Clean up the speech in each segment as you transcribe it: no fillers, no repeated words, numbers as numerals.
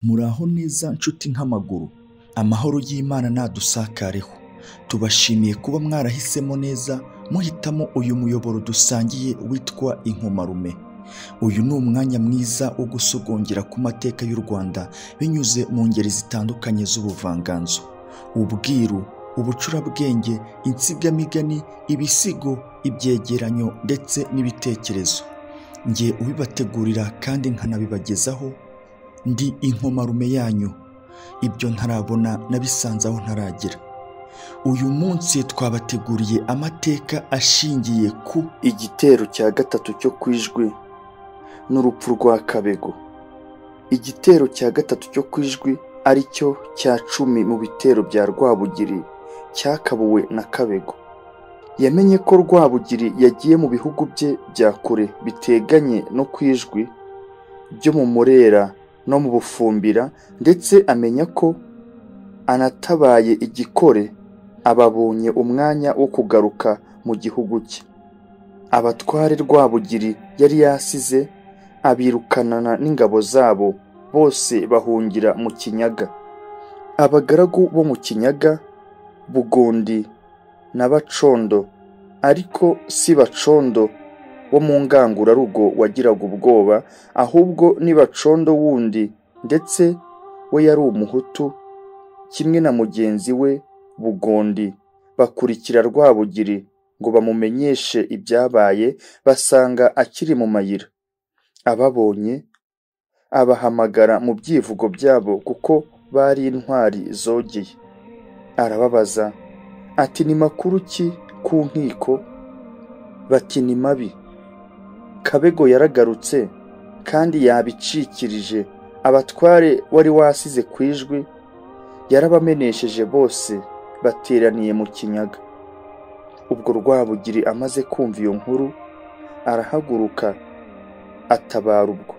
Muraho neza nshuti nk'amaguru, amahoro y'Imana nadusakareho. Tubashimiye kuba mwarahisemo neza muhitamo uyu muyoboro dusangiye witwa Inkomarume. Uyu ni umwanya mwiza wo gusogongera ku mateka y'u Rwanda binyuze mu ngeri zitandukanye z'ubuvanganzo, ubwiru, ubucurabwenge, insigamigani, ibisigo, ibyegeranyo ndetse n'ibitekerezo. Njye ubibategurira kandi nkanabibagezaho ndi Inkomarume yanyu. Ibyo ntarabona nabisanze aho ntaragera. Uyu munsi twabateguriye amateka ashingiye ku Igitero cya gatatu cyo ku Ijwi n'urupfu rwa Kabego. Igitero cya gatatu cyo ku Ijwi ari cyo cya 10 mu bitero bya Rwabugiri cyakabuwe na Kabego. Yamenye ko Rwabugiri yagiye mu bihugu bye bya kure biteganye no ku Ijwi byo mu Murera no mu Bufumbira, ndetse amenya ko anatabaye igikore ababonye umwanya wo kugaruka mu gihugu cye. Abatware Rwabugiri yari yasize abirukanana n'ingabo zabo bose bahungira mu Kinyaga. Abagaragu bo mu Kinyaga, Bugondi na Bacondo, ariko si Bacondo wo mu ngangurarugo wagiraga ubwoba, ahubwo ni Bacondo wundi, ndetse we yari umuhutu kimwe na mugenzi we Bugondi. Bakurikira Rwabugiri ngo bamumenyeshe ibyabaye, basanga akiri mu mayira. Ababonye abahamagara mu byivugo byabo kuko bari intwari zogeye. Arababaza ati ni makuru ki ku nkiko? Bati ni mabi. Kabego yaragarutse kandi yabicikirije abatware wari wasize ku Ijwi, yarabamenesheje bose bateraniye mu Kinyaga. Ubwo Rwabugiri amaze kumva iyo nkuru arahaguruka atabara ubwo.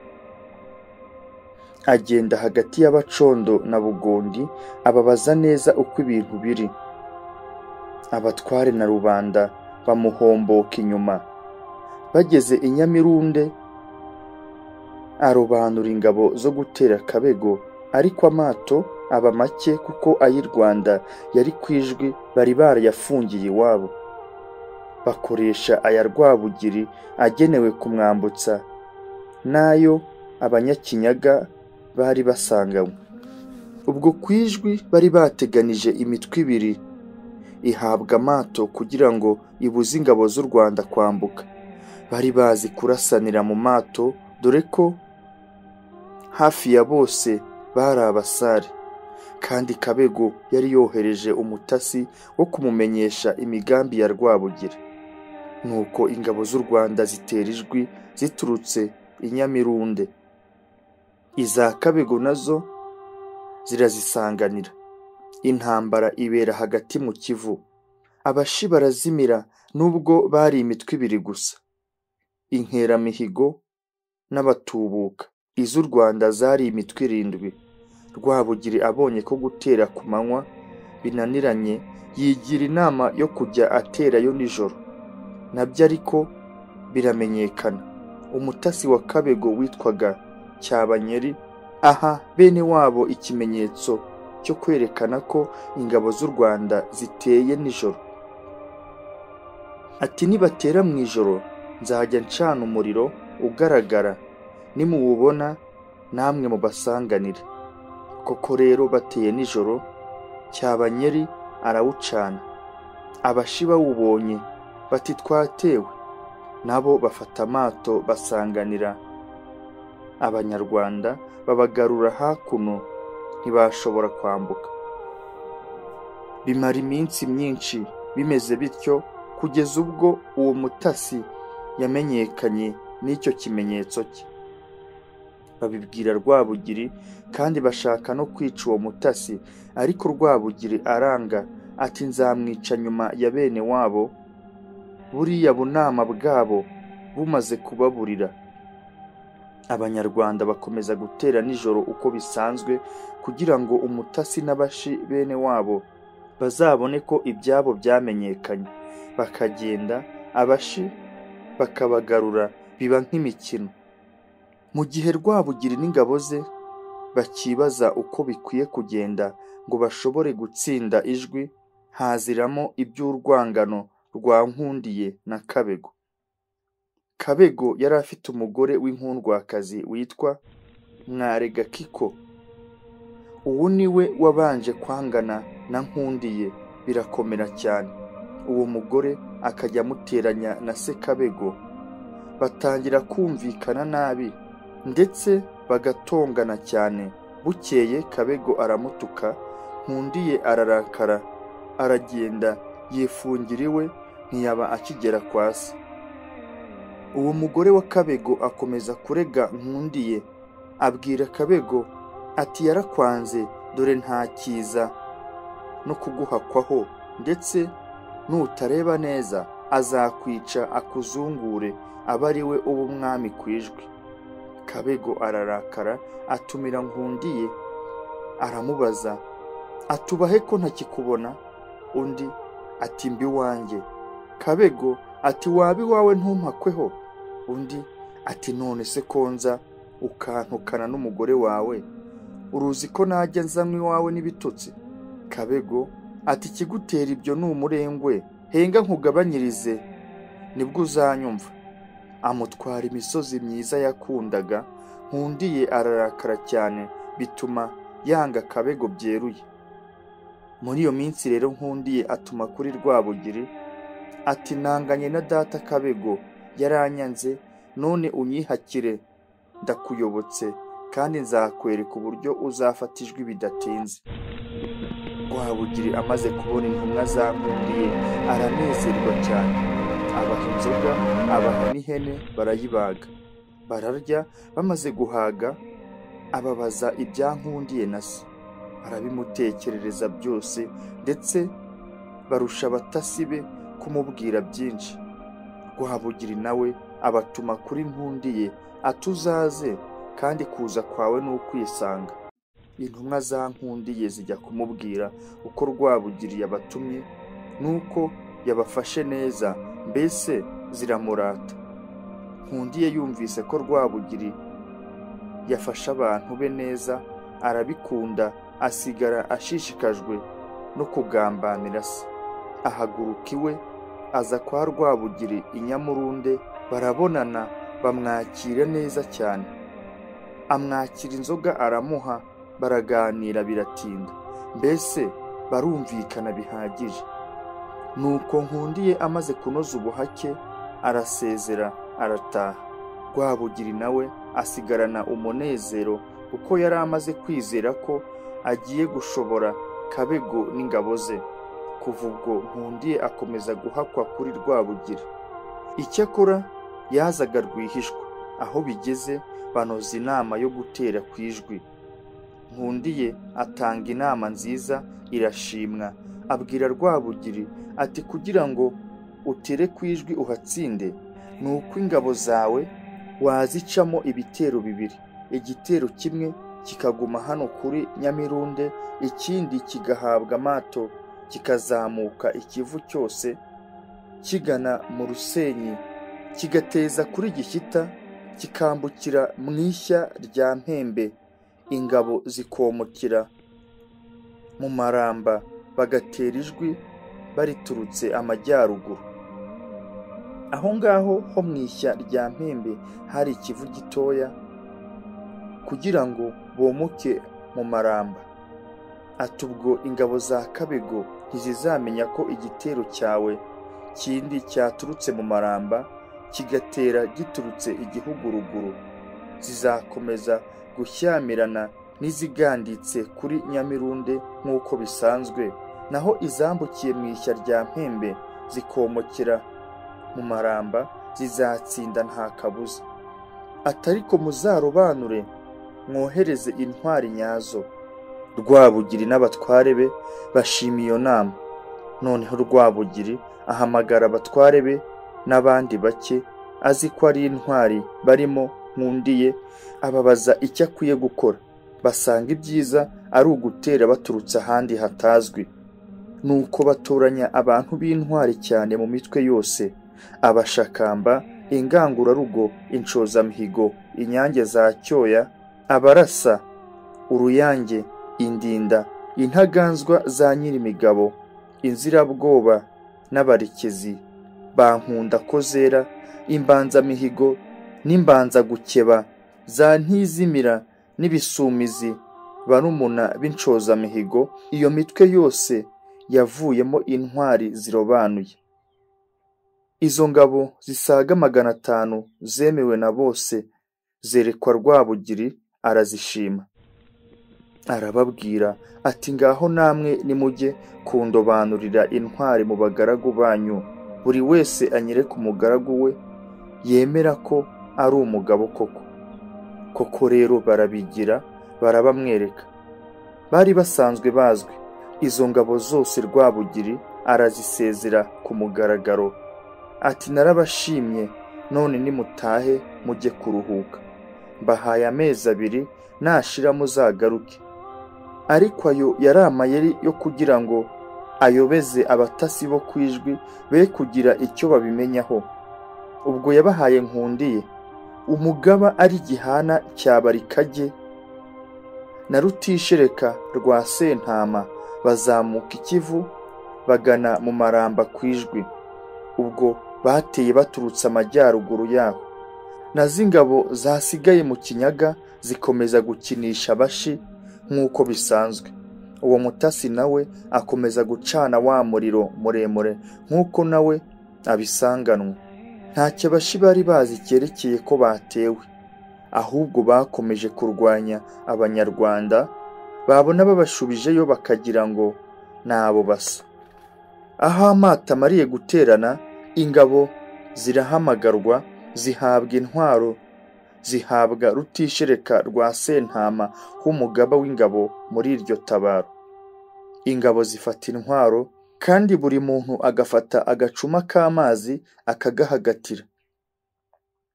Agenda hagati y'Abacondo na Bugondi ababaza neza uko ibintu biri. Abatware na rubanda bamuhomboka inyuma. Bageze i Nyamirunde arobanura ingabo zo gutera Kabego, ariko amato aba make kuko ay'i Rwanda yari ku Ijwi bari barayafungiye iwabo. Bakoresha aya Rwabugiri agenewe kumwambutsa n'ayo abanyakinyaga bari basanganywe. Ubwo ku Ijwi bari bateganije imitwe ibiri ihabwa amato kugira ngo ibuze ingabo z'u Rwanda kwambuka. Bari bazi kurasanira mu mato, dore ko hafi ya bose bari abasare, kandi Kabego yari yohereje umutasi wo kumumenyesha imigambi ya Rwabugiri. Nuko ingabo z'u Rwanda zitera Ijwi ziturutse i Nyamirunde, iza Kabego nazo zirazisanganira. Intambara ibera hagati mu Kivu. Abashi barazimira nubwo bari imitwe ibiri gusa, inkeramihigo n'abatubuka. Iz'u Rwanda zari imitwe 7. Rwabugiri abonye ko gutera ku manywa binaniranye, yigira inama yo kujya aterayo nijoro. Nabyo ariko biramenyekana. Umutasi wa Kabego witwaga Cyabanyeri aha bene wabo ikimenyetso cyo kwerekana ko ingabo z'u Rwanda ziteye nijoro. Ati nibatera mu ijoro nzajya ncana umuriro ugaragara, nimuwubona namwe mubasanganire. Koko rero bateye nijoro, Cyabanyeri arawucana. Abashi bawubonye bati twatewe, nabo bafata amato basanganira Abanyarwanda, babagarura hakuno ntibashobora kwambuka. Bimara iminsi myinshi bimeze bityo, kugeza ubwo uwo mutasi yamenyekanye n'icyo kimenyetso cye. Babibwira Rwabugiri kandi bashaka no kwica uwo mutasi, ariko Rwabugiri aranga ati nzamwica nyuma ya bene wabo, buriya bunama bwabo bumaze kubaburira. Abanyarwanda bakomeza gutera nijoro uko bisanzwe kugira ngo umutasi n'abashi bene wabo bazabone ko ibyabo byamenyekanye. Bakagenda abashi bakabagarura, biba nk'imikino. Mu gihe Rwabugiri n'ingabo ze bakibaza uko bikwiye kugenda ngo bashobore gutsinda Ijwi, haziramo iby'urwangano rwa Nkundiye na Kabego. Kabego yari afite umugore w'inkundwakazi witwa Mwaregakiko. Uwo ni we wabanje kwangana na Nkundiye birakomera cyane. Uwo mugore akajya amuteranya na se Kabego, batangira kumvikana nabi ndetse bagatongana cyane. Bukeye Kabego aramutuka, Nkundiye ararakara, aragenda yifungira iwe, ntiyaba akigera kwa se. Uwo mugore wa Kabego akomeza kurega Nkundiye, abwira Kabego ati yarakwanze, dore ntakiza no kuguhakwaho, ndetse nutareba neza azakwica akuzungure, abe ari we uba umwami ku Ijwi. Kabego ararakara, atumira Nkundiye, aramubaza atubahe ko ntakikubona? Undi ati mbi wanjye. Kabego ati waba iwawe ntumpakweho? Undi ati none se konza ukantukana n'umugore wawe, uruzi ko najya nzanywa iwawe n'ibitutsi? Kabego ati ikigutera ibyo ni umurengwe, henga nkugabanyirize nibwo uzanyumva. Amutwara imisozi myiza yakundaga. Nkundiye ararakara cyane, bituma yanga Kabego byeruye. Muri iyo minsi rero Nkundiye atuma kuri Rwabugiri ati nanganye na data Kabego, yaranyanze, none unyihakire, ndakuyobotse kandi nzakwereka uburyo uzafata Ijwi bidatinze. Rwabugiri amaze kubona intumwa za Nkundiye aranezerwa cyane, abaha inzoga, abaha n'ihene, barayibaga, bararya. Bamaze guhaga ababaza ibya Nkundiye na se, arabimutekerereza byose, ndetse barusha abatasi be kumubwira byinshi. Rwabugiri nawe abatuma kuri Nkundiye atuzaze, kandi kuza kwawe ni ukwisanga. Intumwa za Nkundiye zijya kumubwira uko Rwabugiri yabatumye nuko yabafashe neza, mbese ziramurata. Nkundiye yumvise ko Rwabugiri yafashe abantu be neza, arabikunda, asigara ashishikajwe no kugambanira se. Ahaguruka iwe aza kwa Rwabugiri i Nyamurunde, barabonana, bamwakira neza cyane. Amwakira inzoga aramuha, baraganira biratinda, mbese barumvikana bihagije. Nuko Nkundiye amaze kunoza ubuhake arasezera arataha. Rwabugiri nawe asigarana umunezero, kuko yari amaze kwizera ko agiye gushobora Kabego n'ingabo ze. Kuva ubwo Nkundiye akomeza guhakwa kuri Rwabugiri. Icyakora yazaga rwihishwa. Aho bigeze banoza inama yo gutera ku Ijwi. Nkundiye atanga inama nziza irashimwa, abwira Rwabugiri ati kugira ngo utere ku Ijwi uhatsinde, ni uko ingabo zawe wazicamo ibitero bibiri, igitero kimwe kikaguma hano kuri Nyamirunde, ikindi kigahabwa amato kikazamuka ikivu cyose kigana mu Rusenyi, kigateza kuri Gishyita, kikambukira mu Ishya rya Mpembe, ingabo zikomokera mu Maramba, bagatera Ijwi bariturutse amajyaruguru. Aho ngaho ho mu Ishya rya Mpembe hari ikivu gitoya, kugira ngo bomoke mu Maramba. Ati ubwo ingabo za Kabego ntizizamenya ko igitero cyawe kindi cyaturutse mu Maramba, kigatera giturutse igihugu ruguru, zizakomeza gushyamirana n'iziganditse kuri Nyamirunde nk'uko bisanzwe, naho izambukiye mu Ishya rya Mpembe zikomokera mu Maramba zizatsinda nta kabuza. Atariko muzarobanure mwohereze intwari nyazo. Rwabugiri n'abatware be bashima iyo nama. Noneho Rwabugiri ahamagara abatware be n'abandi bake azi ko ari intwari barimo Nkundiye, ababaza icyo akwiye gukora. Basanga ibyiza ari ugutera baturutse ahandi hatazwi. Nuko batoranya abantu b'intwari cyane mu mitwe yose, abashakamba, ingangurarugo, inshozamihigo, inyange za cyoya, abarasa Uruyange, Indinda, Intaganzwa za Nyirimigabo, Inzirabwoba n'Abarekezi ba Nkundakozera, Imbanzamihigo n'Imbanzagukeba za Ntizimira n'Ibisumizi, barumuna b'Inshozamihigo. Iyo mitwe yose yavuyemo intwari zirobanuye. Izo ngabo zisaga 500 zemewe na bose zerekwa Rwabugiri, arazishima. Arababwira ati ngaho namwe nimujye kundobanurira intwari mu bagaragu banyu, buri wese anyereke umugaragu we yemera ko ari umugabo koko. Koko rero barabigira, barabamwereka. Bari basanzwe bazwi. Izo ngabo zose Rwabugiri arazisezera ku mugaragaro, ati narabashimye, none nimutahe mujye kuruhuka, mbahaye amezi 2, nashira muzagaruke. Ariko ayo yari amayeri yo kugira ngo ayobeze abatasi bo kwijwi be kugira icyo babimenyaho. Ubwo yabahaye Nkundiye, umugaba ari Gihana cya Barikage na Rutishereka rwa Sentama, bazamuka Ikivu bagana mu Maramba kwijwi. Ubwo bateye baturutse amajyaruguru yaho. Nazo ingabo zasigaye mu Kinyaga zikomeza gukinisha abashi nk'uko bisanzwe. Uwo mutasi nawe akomeza gucana wa muriro muremure nk'uko nawe abisanganwe. Ntacyo abashi bari bazi cyerekeye ko batewe, ahubwo bakomeje kurwanya Abanyarwanda, babona babashubijeyo bakagira ngo nabo basa. Aho amato amariye guterana, ingabo zirahamagarwa, zihabwa intwaro, zihabwa Rutishereka rwa Sentama h'umugaba w'ingabo muri iryo tabaro. Ingabo zifata intwaro, kandi buri muntu agafata agacuma k'amazi akagahagatira.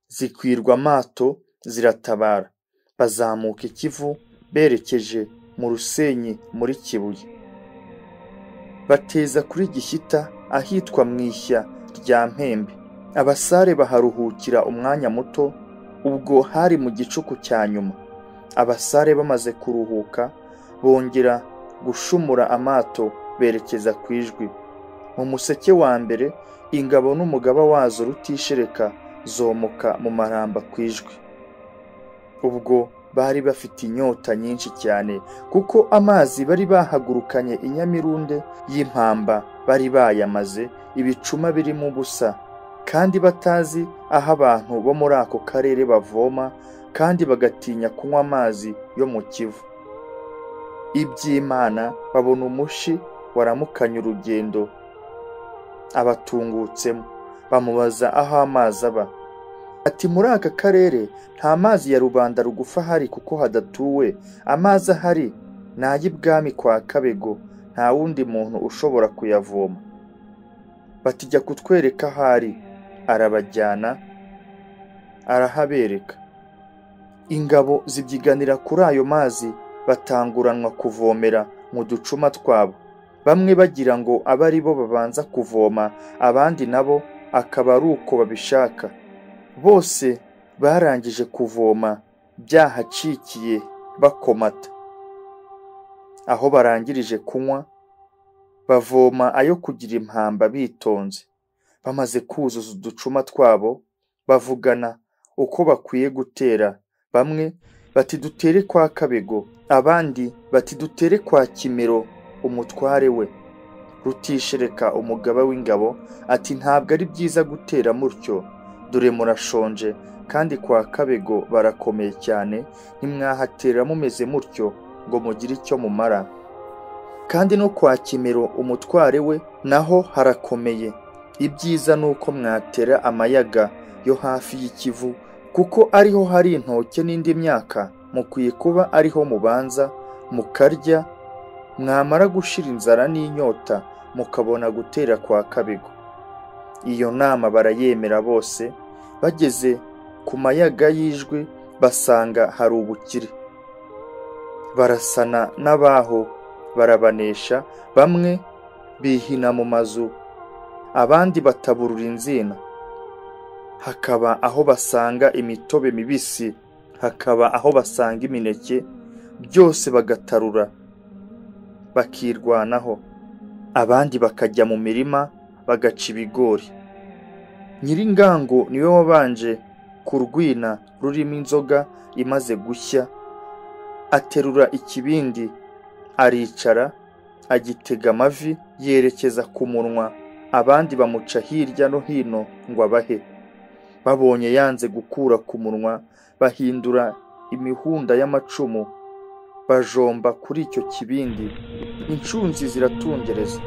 Zikwirwa amato ziratabara, bazamuka Ikivu berekeje mu Rusenyi muri Kibuye. Bateza kuri Gishyita ahitwa Mwishya rya Mpembe. Abasare baharuhukira umwanya muto, ubwo hari mu gicuku cya nyuma. Abasare bamaze kuruhuka bongera gushumura amato berekeza ku Ijwi. Mu museke wa mbere ingabo n'umugaba wazo Rutishereka zomoka mu Maramba ku Ijwi. Ubwo bari bafite inyota nyinshi cyane, kuko amazi bari bahagurukanye inyamirunde y'impamba bari bayamaze ibicuma birimo ubusa, kandi batazi aho abantu bo muri ako karere bavoma, kandi bagatinya kunywa amazi yo mu Kivu. Iby'Imana babona umushi waramukanye urugendo abatungutsemo, bamubaza aho amazi aba. Ati muri aka karere nta mazi ya rubanda rugufa ahari kuko hadatuwe, amazi ahari ni ay'ibwami kwa Kabego, nta wundi muntu ushobora kuyavoma. Bati jya kutwereka aho ari. Arabajyana arahabereka. Ingabo zibyiganira kuri ayo mazi, batanguranwa kuvomera mu ducuma twabo. Bamwe bagira ngo abe ari bo babanza kuvoma, abandi nabo akaba ari uko babishaka. Bose barangije kuvoma byahacikiye bakomata. Aho barangirije kunywa bavoma ayo kugira impamba bitonze. Bamaze kuzuza uducuma twabo bavugana uko bakwiye gutera. Bamwe bati dutere kwa Kabego, abandi bati dutere kwa Kimero umutware we. Rutishereka umugaba w'ingabo ati ntabwo ari byiza gutera mutyo, dore murashonje kandi kwa Kabego barakomeye cyane, ntimwahatera mumeze mutyo ngo mugire icyo mumara. Kandi no kwa Kimero umutware we naho harakomeye, ibyiza nuko mwatera amayaga yo hafi y'Ikivu, kuko ariho hari intoke n'indi myaka, mukwiye kuba ariho mubanza mukarya, mwamara gushira inzara n'inyota mukabona gutera kwa Kabego. Iyo nama barayemera bose. Bageze ku mayaga y'Ijwi basanga hari ubukire, barasana n'abaho barabanesha. Bamwe bihina mu mazu, abandi bataburura inzina. Hakaba aho basanga imitobe mibisi, hakaba aho basanga imineke, byose bagatarura bakirwanaho, abandi bakajya mu mirima bagaca ibigori. Nyiringango niwe wabanje ku rwina rurimo inzoga imaze gushya, aterura ikibindi aricara agitega amavi yerekeza ku munwa, abandi bamuca hirya no hino ngo abahe. Babonye yanze gukura ku munwa, bahindura imihunda y'amacumu bajomba kuri icyo kibindi, inshunzi ziratungereza,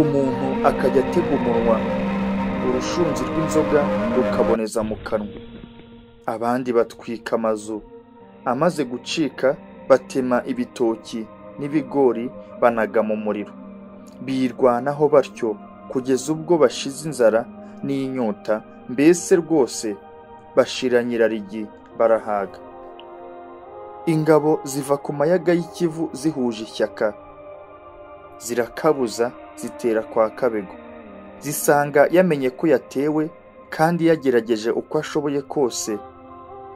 umuntu akajya atega umunwa, urushunzi rw'inzoga rukaboneza mu kanwa. Abandi batwika amazu amaze gucika, batema ibitoki n'ibigori banaga mu muriro. Birwanaho batyo kugeza ubwo bashize inzara n'inyota, mbese rwose bashira nyirarigi barahaga. Ingabo ziva ku mayaga y'ikivu zihuje ishyaka, zirakabuza zitera kwa Kabego. Zisanga yamenye ko yatewe kandi yagerageje uko ashoboye kose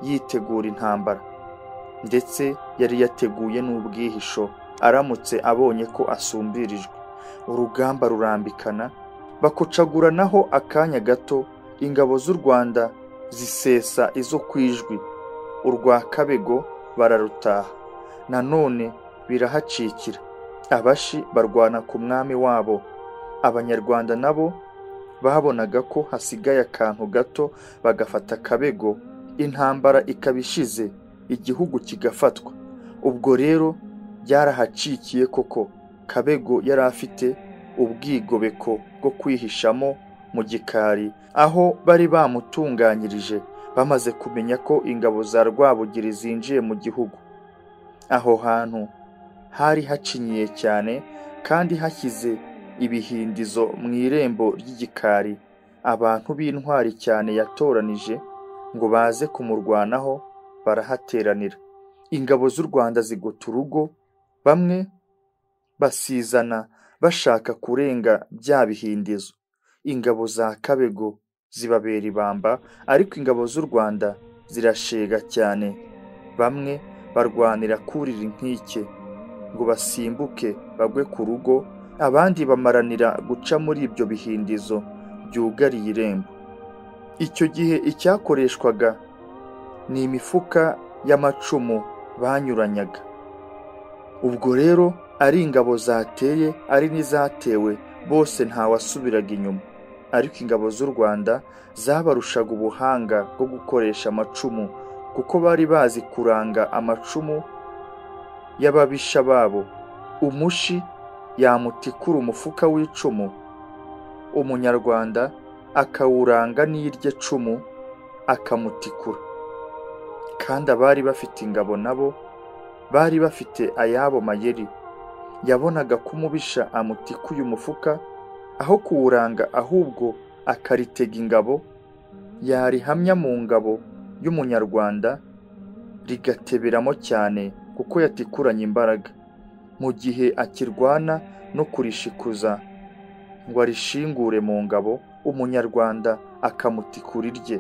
yitegura intambara, ndetse yari yateguye n'ubwihisho aramutse abonye ko asumbirijwe. Urugamba rurambikana, bakocaguranaho akanya gato, ingabo z'u Rwanda zisesa izo kwijwi, urwa Kabego bararutaha. Nanone birahacikira, abashi barwana ku mwami wabo. Abanyarwanda nabo babonaga ko hasigaye akantu gato bagafata Kabego, intambara ikaba ishize, igihugu kigafatwa. Ubwo rero byarahacikiye koko. Kabego yari afite ubwigobeko bwo kwihishamo mu gikari, aho bari bamutunganyirije bamaze kumenya ko ingabo za Rwabugiri zinjiye mu gihugu. Aho hantu hari hacinyiye cyane kandi hashyize ibihindizo mu irembo ry'igikari, abantu b'intwari cyane yatoranije ngo baze kumurwanaho barahateranira. Ingabo z'u Rwanda zigota urugo, bamwe basizana bashaka kurenga bya bihindizo. Ingabo za Kabego zibabera ibamba, ariko ingabo z'u Rwanda zirashega cyane, bamwe barwanira kurira inkike ngo basimbuke bagwe ku rugo, abandi bamaranira guca muri ibyo bihindizo byugariye irembo. Icyo gihe icyakoreshwaga ni imifuka y'amacumu banyuranyaga. Ubwo rero ari ingabo zateye ari n'izatewe, bose ntawasubiraga inyuma. Ariko ingabo z'u Rwanda zabarushaga ubuhanga bwo gukoresha amacumu, kuko bari bazi kuranga amacumu y'ababisha babo. Umushi yamutikura umufuka w'icumu, umunyarwanda akawuranga n'irye cumu akamutikura. Kandi abari bafite ingabo nabo bari bafite ayabo mayeri. Yabonaga ko umubisha amutikuye umufuka, aho kuwuranga ahubwo akaritega ingabo, yarihamya mu ngabo y'umunyarwanda rigateberamo cyane kuko yatikuranye imbaraga, mu gihe akirwana no kurishikuza ngo arishingure mu ngabo, umunyarwanda akamutikura irye.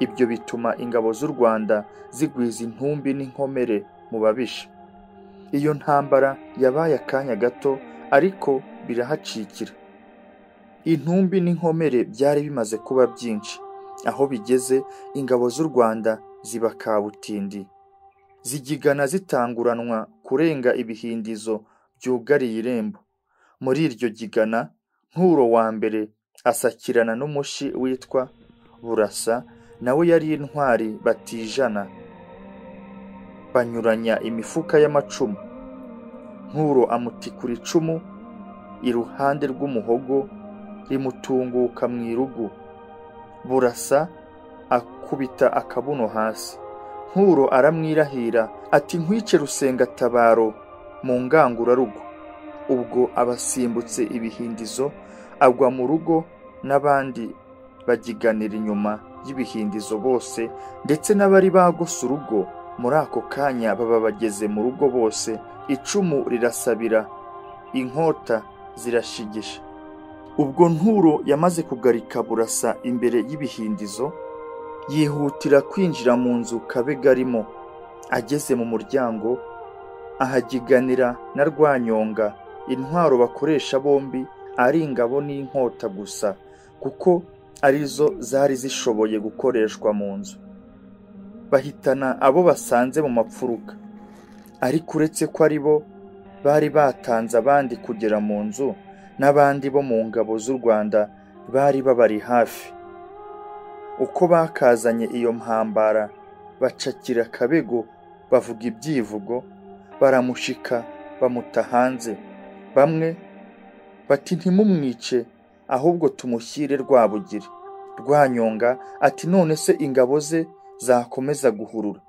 Ibyo bituma ingabo z'u Rwanda zigwiza intumbi n'inkomere mu babisha. Iyo ntambara yabaye akanya gato, ariko birahacikira. Intumbi n'inkomere byari bimaze kuba byinshi. Aho bigeze ingabo z'u Rwanda ziba kabutindi, zigigana zitanguranwa kurenga ibihindizo byugariye irembo. Muri iryo gigana, Nturo wa mbere asakirana n'umushi witwa Burasa, nawe yari intwari batijana, banyuranya imifuka y'amacumu. Nturo amutikura icumu iruhande rw'umuhogo, rimutunguka mu irugu. Burasa akubita akabuno hasi. Nturo aramwirahira ati nkwice Rusengatabaro mu ngangurarugo. Ubwo abasimbutse ibihindizo agwa mu rugo, n'abandi bagiganira inyuma y'ibihindizo bose, ndetse n'abari bagose urugo. Muri ako kanya baba bageze mu rugo bose, icumu rirasabira, inkota zirashigisha. Ubwo Nturo yamaze kugarika Burasa imbere y'ibihindizo, yihutira kwinjira mu nzu Kabega arimo. Ageze mu muryango Ahagiganira na Rwanyonga, intwaro bakoresha bombi ari ingabo n'inkota gusa, kuko arizo zari zishoboye gukoreshwa mu nzu. Bahitana abo basanze mu mapfuruka, ariko uretse ko ari bo bari batanze abandi kugera mu nzu, n'abandi bo mu ngabo z'u Rwanda bari babari hafi. Uko bakazanye iyo mpambara bacakira Kabego, bavuga ibyivugo, baramushika bamuta hanze. Bamwe bati ntimumwice ahubwo tumushyire Rwabugiri. Rwanyonga ati none se ingabo ze zakomeza guhurura.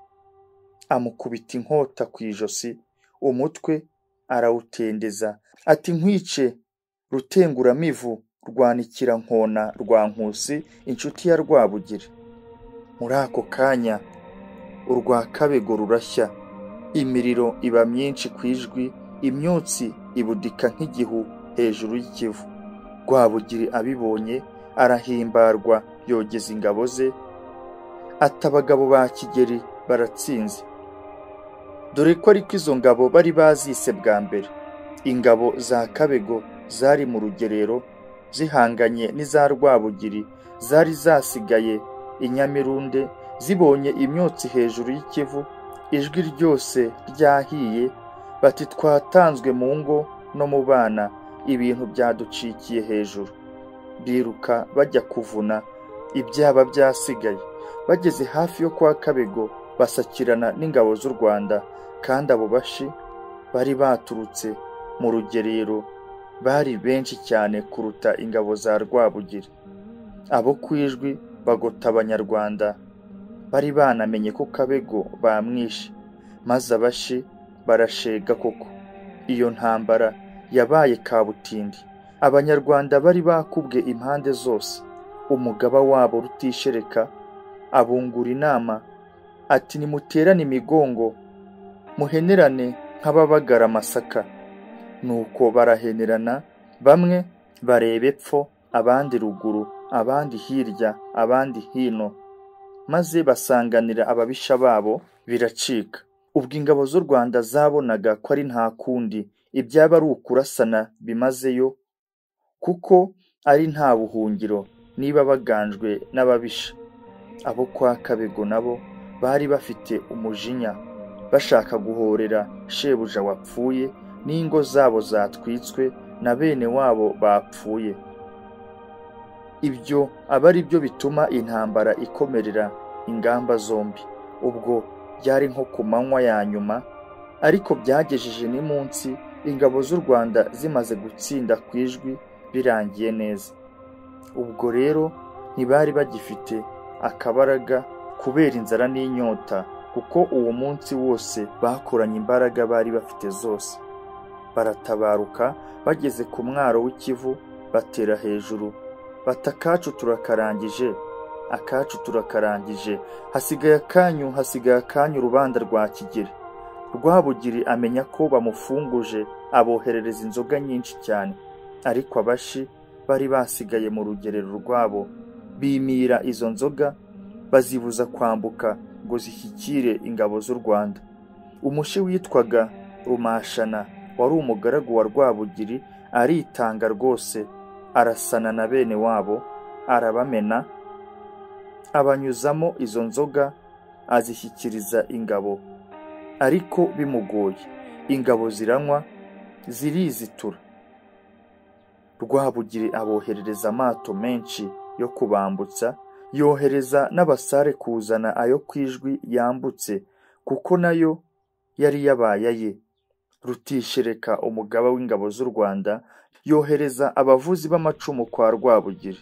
Amukubita inkota ku ijosi, umutwe arawutendeza, ati nkwice Rutenguramivu rwanikira nkona rwa Nkusi inshuti ya Rwabugiri. Muri ako kanya urwa Kabego rurashya, imiriro iba myinshi ku Ijwi, imyotsi ibudika nk'igihu hejuru y'Ikivu. Rwabugiri abibonye arahimbarwa, yogeza ingabo ze, ati abagabo ba Kigeli baratsinze. Dore ko ariko izo ngabo bari bazise bwa mbere. Ingabo za Kabego zari mu rugerero zihanganye n'iza Rwabugiri zari zasigaye i Nyamirunde, zibonye imyotsi hejuru y'Ikivu, ijwi ryose ryahiye, bati twatanzwe mu ngo no mu bana, ibintu byaducikiye hejuru. Biruka bajya kuvuna ibyaba byasigaye. Bageze hafi yo kwa Kabego basakirana n'ingabo z'u Rwanda, kandi abo bashi bari baturutse mu rugerero bari benshi cyane kuruta ingabo za Rwabugiri. Abo ku Ijwi bagota Abanyarwanda bari banamenye ko Kabego bamwishe, maze abashi barashega koko. Iyo ntambara yabaye kabutindi. Abanyarwanda bari bakubwe impande zose. Umugaba wabo Rutishereka abungura inama ati nimuterane imigongo muhenerane nk'ababagara amasaka. Nuko barahenerana, bamwe bareba epfo, abandi ruguru, abandi hirya, abandi hino, maze basanganira ababisha babo biracika. Ubwo ingabo z'u Rwanda zabonaga ko ari nta kundi, ibyaba ari ukurasana bimazeyo, kuko ari nta buhungiro niba baganjwe n'ababisha. Abo kwa Kabego nabo bari bafite umujinya, bashaka guhorera shebuja wapfuye n'ingo zabo zatwitswe na bene wabo bapfuye. Ibyo aba ari byo bituma intambara ikomerera ingamba zombi. Ubwo byari nko ku manywa ya nyuma, ariko byagejeje ni munsi ingabo z'u Rwanda zimaze gutsinda ku Ijwi birangiye neza. Ubwo rero ntibari bagifite akabaraga kubera inzara n'inyota, kuko uwo munsi wose bakoranye imbaraga bari bafite zose. Baratabaruka bageze ku mwaro w'Ikivu, batera hejuru bati akacu turakarangije, akacu turakarangije, hasigaye akanyu, hasigaye akanyu rubanda rwa Kigeli. Rwabugiri amenya ko bamufunguje, aboherereza inzoga nyinshi cyane, ariko abashi bari basigaye mu rugerero rwabo bimira izo nzoga, bazibuza kwambuka ngo zishyikire ingabo z'u Rwanda. Umushi witwaga Rumashana wari umugaragu wa Rwabugiri aritanga rwose, arasana na bene wabo, arabamena, abanyuzamo izo nzoga azishyikiriza ingabo, ariko bimugoye. Ingabo ziranywa zirizitura. Rwabugiri aboherereza amato menshi yo kubambutsa, yohereza n'abasare kuzana ayo ku Ijwi yambutse, kuko nayo yari yabaye aye. Rutishereka umugaba w'ingabo z'u Rwanda yohereza abavuzi b'amacumu kwa Rwabugiri.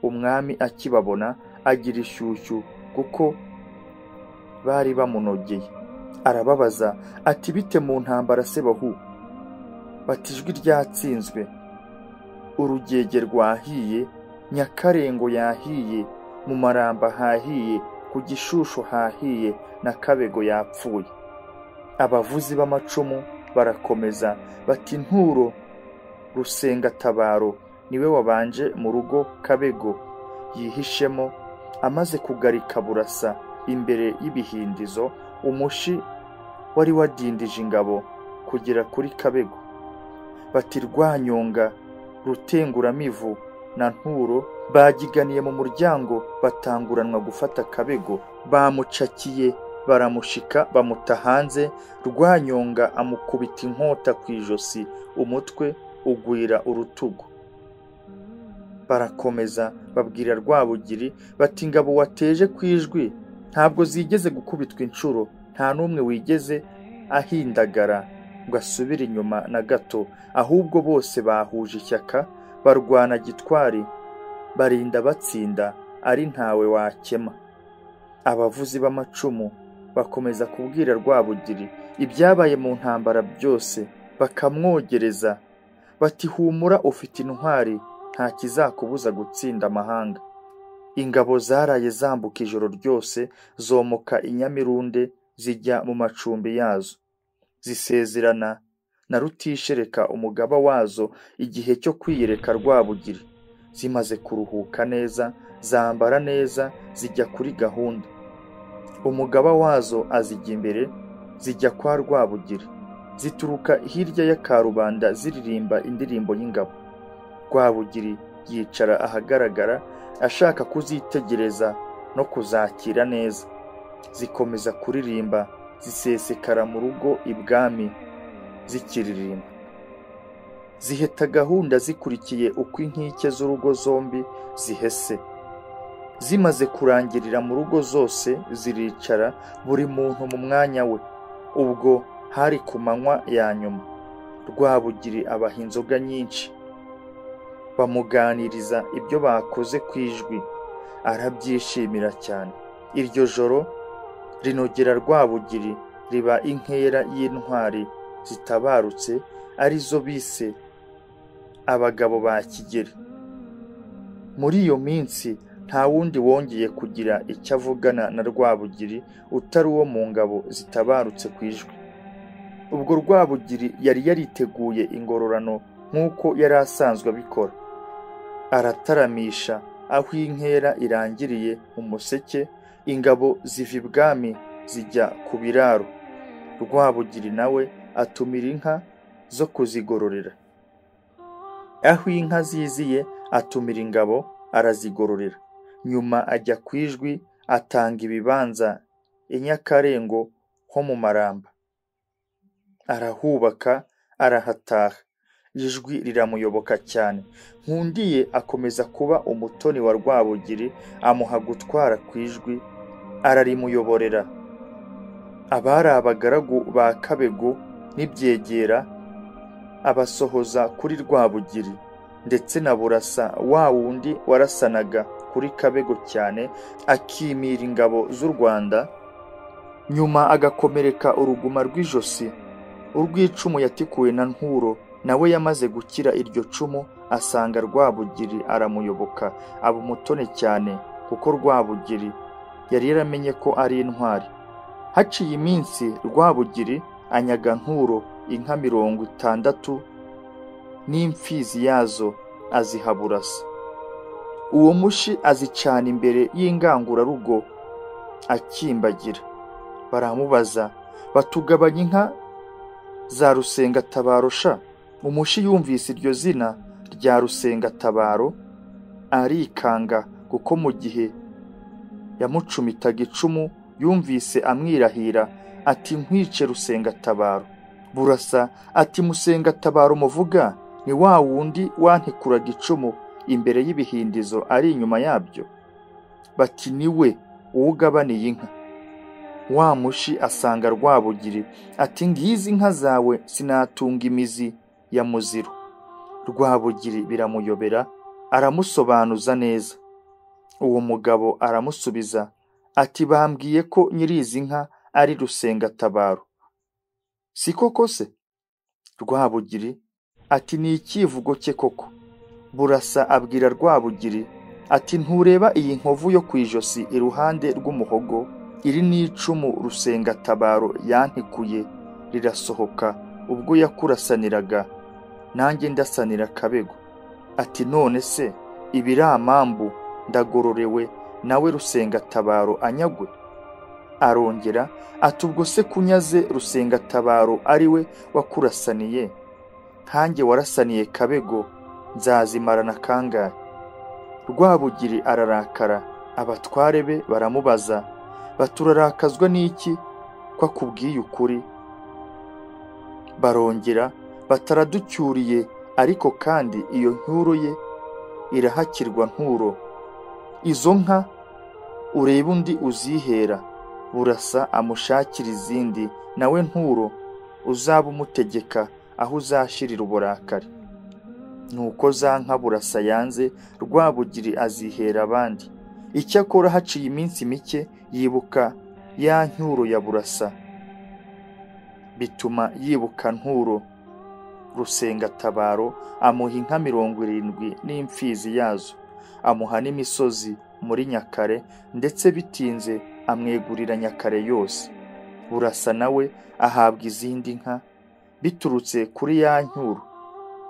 Umwami akibabona agira ishyushyu kuko bari bamunogeye. Arababaza ati bite mu ntambara se bahu? Bati ijwi ryatsinzwe, urugege rwahiye, Nyakarengo yahiye, mu Maramba hahiye, ku Gishushu hahiye, na Kabego yapfuye. Abavuzi b'amacumu barakomeza bati Nturo Rusengatabaro niwe wabanje mu rugo Kabego yihishemo, amaze kugarika Burasa imbere y'ibihindizo, umushi wari wadindije ingabo kugera kuri Kabego. Bati Rwanyonga, Rutenguramivu na Nturo bagiganiye mu muryango batanguranwa gufata Kabego, bamucakiye baramushika bamuta hanze. Rwanyonga amukubita inkota ku ijosi, umutwe ugwira urutugu. Barakomeza babwira Rwabugiri bati ingabo wateje ku Ijwi ntabwo zigeze gukubitwa inshuro, nta n'umwe wigeze ahindagara ngo asubire inyuma na gato, ahubwo bose bahuje ishyaka barwana gitwari, barinda batsinda ari ntawe wakema. Abavuzi b'amacumu bakomeza kubwira Rwabugiri ibyabaye mu ntambara byose, bakamwogereza bati humura ufite intwari, nta kizakubuza gutsinda amahanga. Ingabo zaraye zambuka ijoro ryose, zomoka i Nyamirunde zijya mu macumbi yazo, zisezerana na Rutishereka umugaba wazo igihe cyo kwiyereka Rwabugiri. Zimaze kuruhuka neza, zambara neza, zijya kuri gahunda. Umugaba wazo azijya imbere, zijya kwa Rwabugiri, zituruka hirya ya Karubanda ziririmba indirimbo y'ingabo. Rwabugiri yicara ahagaragara ashaka kuzitegereza no kuzakira neza. Zikomeza kuririmba zisesekara mu rugo ibwami zikiririmba. Ziheta gahunda zikurikiye uko inkike z'urugo zombi zihese. Zimaze kurangirira mu rugo zose ziricara, buri muntu mu mwanya we. Ubwo hari ku manywa ya nyuma. Rwabugiri abaha inzoga nyinshi, bamuganiriza ibyo bakoze ku Ijwi, arabyishimira cyane. Iryo joro rinogera Rwabugiri riba inkera y'intwari zitabarutse, arizo bise abagabo ba Kigeli. Muri iyo minsi nta wundi wongeye kugira icyo avugana na Rwabugiri utari uwo mu ngabo zitabarutse ku Ijwi. Ubwo Rwabugiri yari yariteguye ingororano nk'uko yari asanzwe abikora, arataramisha aho inkera irangiriye mu museke, ingabo ziva ibwami zijya ku biraro. Rwabugiri nawe atumira inka zo kuzigororera. Aho inka ziziye atumira ingabo arazigororera. Nyuma ajya ku Ijwi atanga ibibanza i Nyakarengo ho mu Maramba, arahubaka arahataha. Ijwi riramuyoboka cyane. Nkundiye akomeza kuba umutoni wa Rwabugiri, amuha gutwara ku Ijwi ararimuyoborera. Abari abagaragu ba Kabego n'ibyegera abasohoza kuri Rwabugiri, ndetse na Burasa wa wundi warasanaga kuri Kabego cyane, akimira ingabo z'u Rwanda, nyuma agakomereka uruguma rw'ijosi, urw'icumu yatikuwe na Nturo. Nawe yamaze gukira iryo cumu, asanga Rwabugiri aramuyoboka, aba umutoni cyane kuko Rwabugiri yari yaramenye ko ari intwari. Haciye iminsi Rwabugiri anyaga Nturo inka 60 n'imfizi yazo aziha Burasa. Uwo mushi azicana imbere y'ingangurarugo akimbagira. Baramubaza batugabanya inka za Rusengatabaro sha? Umushi yumvise iryo zina rya Rusengatabaro arikanga, kuko mu gihe yamucumitaga icumu yumvise amwirahira ati nkwice Rusengatabaro. Burasa ati Musengatabaro muvuga ni wa wundi wantikuraga icumu imbere y'ibihindizo ari inyuma yabyo? Bati niwe uwugabaniye inka. Wa mushi asanga Rwabugiri ati ngizi inka zawe sinatunga imizi ya muziro. Rwabugiri biramuyobera, aramusobanuza neza. Uwo mugabo aramusubiza ati bambwiye ko nyirizi nka ari Rusengatabaro. Si koko se? Rwabugiri ati ni ikivugo cye koko. Burasa abwira Rwabugiri ati ntureba iyi nkovu yo ku ijosi iruhande rw'umuhogo? Iri ni icumu Rusengatabaro yantikuye rirasohoka ubwo yakurasaniraga, nanjye ndasanira Kabego. Ati none se ibiramambu ndagororewe nawe Rusengatabaro anyagwe? Arongera ati ubwo se kunyaze Rusengatabaro ari we wakurasaniye, nkanjye warasaniye Kabego nzazimarana kangahe? Rwabugiri ararakara, abatware be baramubaza baturarakazwa n'iki ko akubwiye ukuri? Barongera bataraducyuriye, ariko kandi iyo ncyuro ye irahakirwa Nturo. Izo nka urebe undi uzihera. Burasa amushakira izindi, nawe Nturo uzaba umutegeka aho uzashirira uburakari. Nuko za nka Burasa yanze, Rwabugiri azihera abandi. Icyakora haciye iminsi mike yibuka ya ncyuro ya Burasa, bituma yibuka Nturo. Rusengatabaro amuha inka 70 n'imfizi yazo, amuha n'imisozi muri Nyakare, ndetse bitinze amwegurira Nyakare yose. Burasa nawe ahabwa izindi nka biturutse kuri ya ncyuro.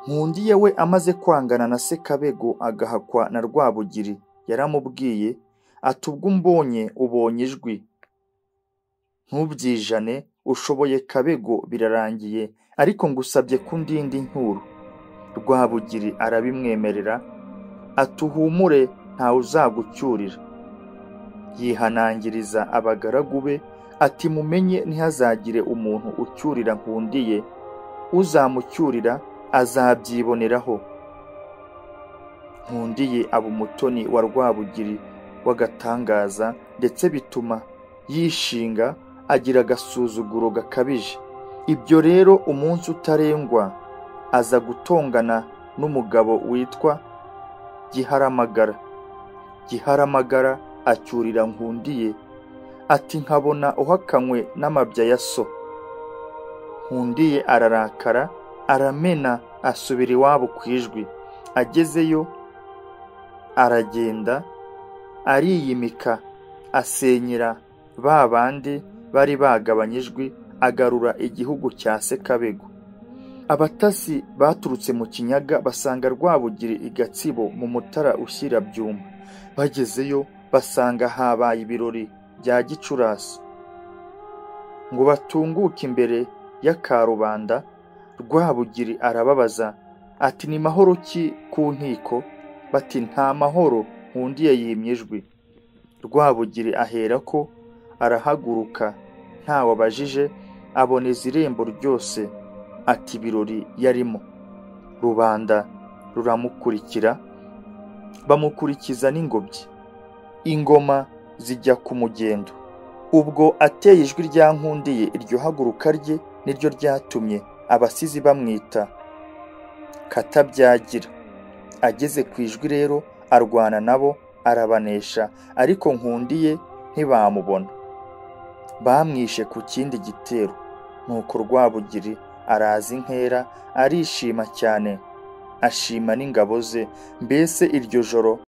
Nkundiye we amaze kwangana na se Kabego agahakwa na Rwabugiri, yaramubwiye ati ubwo umbonye ubonye ijwi, ntubyijane, ushoboye Kabego birarangiye, ariko ngusabye ko undinda incyuro. Rwabugiri arabimwemerera ati uhumure ntawe uzagucyurira. Yihanangiriza abagaragu be ati mumenye ntihazagire umuntu ucyurira Nkundiye, uzamucyurira azabyiboneraho. Nkundiye aba umutoni wa Rwabugiri w'agatangaza, ndetse bituma yishinga agira agasuzuguro gakabije. Ibyo rero umunsi utarengwa aza gutongana n'umugabo witwa Giharamagara. Giharamagara acyurira Nkundiye ati nkabona uhakanywe n'amabya ya so. Nkundiye ararakara aramena asubira iwabo ku ijwi. Agezeyo aragenda ariyimika, asenyera ba bandi bari bagabanye ijwi, agarura igihugu cya se Kabego. Abatasi baturutse mu Kinyaga basanga Rwabugiri i Gatsibo mu Mutara ushyira Byumba. Bagezeyo basanga habaye ibirori bya Gicurasi. Ngo batunguke imbere y'akarubanda, Rwabugiri arababaza ati ni mahoro ki ku nkiko? Bati nta mahoro, Nkundiye yimye ijwi. Rwabugiri aherako arahaguruka ntawe abajije, aboneza irembo ryose ati ibirori yarimo. Rubanda ruramukurikira, bamukurikiza n'ingobyi. Ingoma zijya ku mugendo. Ubwo ateye ijwi rya Nkundiye, iryo haguruka rye niryo ryatumye abasizi bamwita Katabyagira. Ageze ku ijwi rero arwana nabo arabanesha, ariko Nkundiye ntibamubona. Bamwishe ku kindi gitero. Nuko Rwabugiri araza inkera arishima cyane, ashima n'ingabo ze. Mbese iryo joro